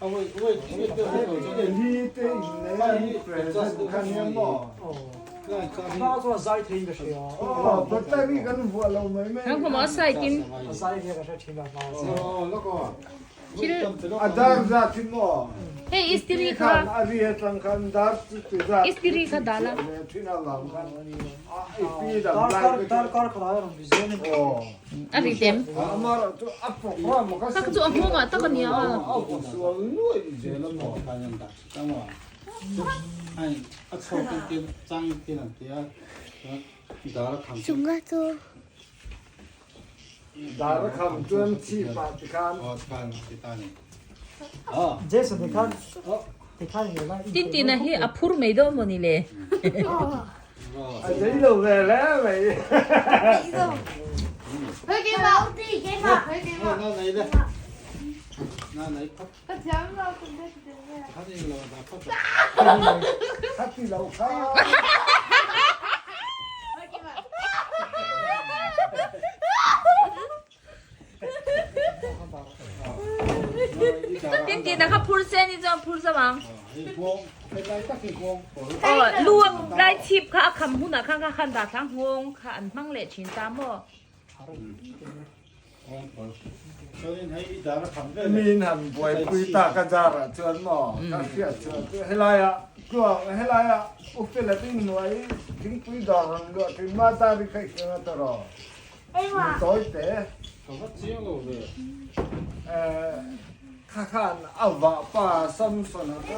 Eli te in nei an present kha nia maw? Aw battery kan vuah lo mai mai. A dar zat hi maw? Hei istiri kha. A ri atang khan dar chu ti zat. Istiri kha dal a. Thin avang khan a ipi dang lai ka Dar kar khat a rawn bi zel a ni. A ri tem. Amara chu a program kha Kha chu a nghawngah tak a nia. A sual nuai zel a maw? Chunga chu. Dar a kham chuan chhip ah tikhan. Jason tikhan tikhan in la. Tintina hi a phur mai dawn maw ni le. A zei lo ve hle mai. Kha ti lo kha. Tin tin kha phur se ni chuan phur zo ang. Aw lu lai chhip kha a kham hunah khan kha khan dah thlang nghawng kha an hmang leh thin ta maw. Min han buaipui tak a zarah chuan maw ka hriat chuan chu helaia tluang helaia Ufela te inhnuai thingpui dawr rawn luah thin ma dar hi kha i hria ta rawh mi tawi te kha khan a vah pa Samson a chu.